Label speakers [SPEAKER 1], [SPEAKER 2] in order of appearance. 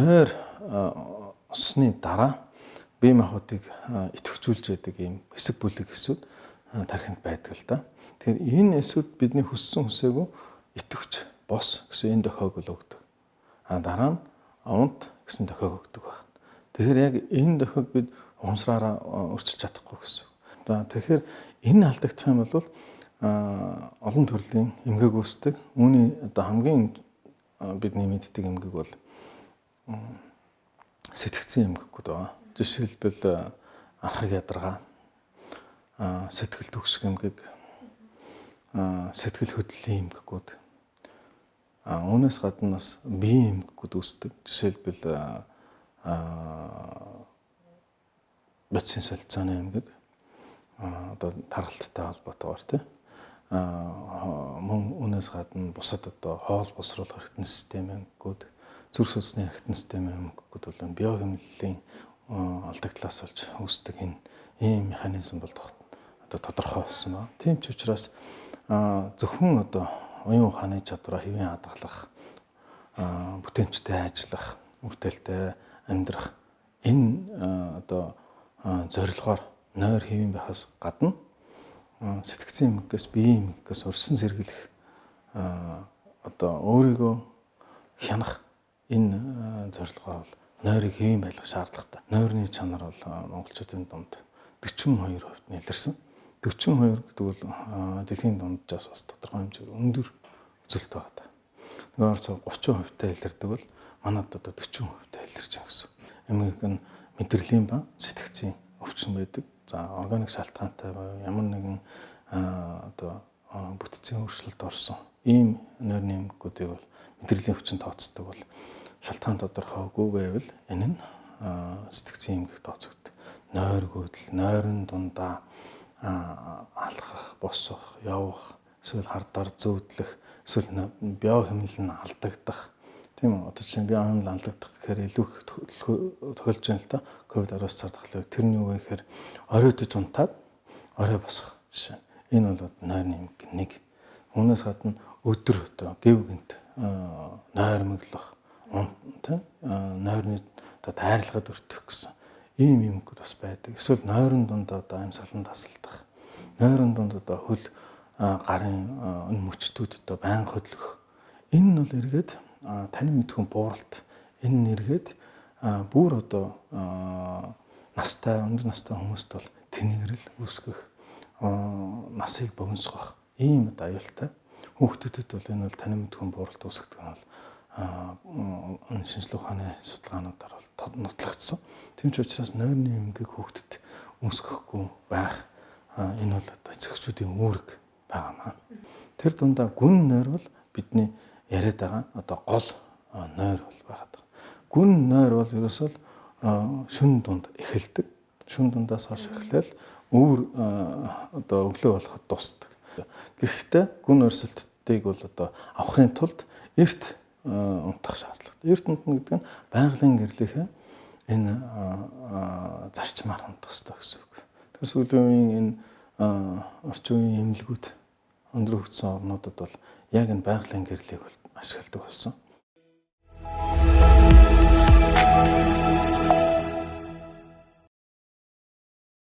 [SPEAKER 1] Нойр осны дараа бие махбодыг идэвхжүүлж яадаг ийм хэсэг бүлэг эсүүд тархинд байдаг л да. Тэгэхээр энэ эсүүд бидний хүссэн хүсээгүй идэвхж бос гэсэн энэ дохиог л өгдөг. А дараа нь унт гэсэн дохиог өгдөг байна. Тэгэхээр яг энэ дохиог бид ухамсараараа өөрчилж чадахгүй гэсэн. За тэгэхээр энэ алдагдах юм бол олон төрлийн эмгэг үүсдэг. Үүний одоо хамгийн бидний мэддэг эмгэг бол сэтгцийн эмгэгүүд байна. Жишээлбэл архаг ядаргаа, сэтгэл төгсөх эмгэг, сэтгэл хөдлөлийн эмгэгүүд. Үүнээс гадна бас биеийн эмгэгүүд үүсдэг. Жишээлбэл бодисын солилцооны эмгэг, одоо тархалттай холбоотойгоор тий. Мөн үүнээс гадна бусад одоо хоол боловсруулах эргэтэн систем эмгэгүүд, зүрх судасны эргэтэн систем эмгэгүүд бол биохимилийн алдагдлаас болж үүсдэг энэ ийм механизм бол одоо тодорхой болсон байна. Тийм ч учраас зөвхөн одоо оюун ухааны чадвараа хэвийн хадгалах, бүтээмжтэй ажиллах, үргэлжтэй амьдрах энэ одоо зорилгоор нойр хэвийн байхаас гадна сэтгцийн эмгэгээс, биеийн эмгэгээс урьдчилан сэргийлэх, одоо өөрийгөө хянах энэ зорилгоор бол нойрыг хэвийн байлгах шаардлагатай. Нойрны чанар бол монголчуудын дунд 42% нэлэрсэн. 42 гэдэг бол дэлхийн дунджаас бас тодорхой хэмжээгээр өндөр үзүүлэлт байна. Нөгөө орцоо 30% та илэрдэг бол манад одоо 40% та илэрч байгаа гэсэн. Эмгэг нь мэдрэлийн ба сэтгцийн өвчин байдаг. За органик шалтгаантай буюу ямар нэгэн одоо бүтцийн өөрчлөлт орсон ийм нойрны эмгэгүүдийг бол мэдрэлийн өвчин тооцдог бол шалтгаан тодорхойгүй байвал энэ нь сэтгцийн эмгэг тооцогддог. Нойр гүйдэл, нойрон дундаа алхах, босох, явах, эсвэл хардаар зөөдлөх, эсвэл биохимнэл нь алдагдах. Тийм үү? Одоо чинь биохимнэл алдагдах гэхээр илүү их тохиолж байна л да. Ковид-19 цар тахлыг. Тэр нь юу вэ гэхээр оройтож унтаад орой босох жишээ. Энэ бол нойрны эмгэг нэг. Үүнээс гадна өдөр одоо гэв гинт нойрмоглох, тий нойрны одоо дайрлагад өртөх гэсэн ийм эмгэгүүд бас байдаг. Эсвэл нойрон дунд одоо амьсгалан тасалдах, нойрон дунд одоо хөл гарын энэ мөчтүүд одоо байнга хөдлөх. Энэ нь бол эргээд танин мэдхүн бууралт. Энэ нь эргээд бүр одоо настай, өндөр настай хүмүүст бол тэнэгрэл үүсгэх, насыг богиносгох ийм одоо аюултай. Хүүхдүүдэд бол энэ бол танин мэдхүн бууралт үүсгдэг нь бол шинжлэх ухааны судалгаануудаар бол нотлогдсон. Тийм ч учраас нойрны эмгэг хүүхдэд үүсгэхгүй байх энэ бол одоо эцэгчүүдийн үүрэг байгаамаа. Тэр дундаа гүн нойр бол бидний яриад байгаа одоо гол нойр бол байгаад байгаа. Гүн нойр бол ерөөсөө шүн дунд эхэлдэг. Шүн дундаас хойш эхлээл өвөр одоо өглөө болоход дуусдаг. Гэхдээ гүн өрсөлдөлтийг бол одоо авахын тулд эрт унтах шаардлагатай. Эрт унтна гэдэг нь байгалийн гэрлийнхээ энэ зарчмаар унтах ёстой гэсэн үг. Тэр сүүлийн үеийн энэ орчин үеийн эмнэлгүүд өндөр хөгжсөн орнуудад бол яг энэ байгалийн гэрлийг бол ашигладаг болсон.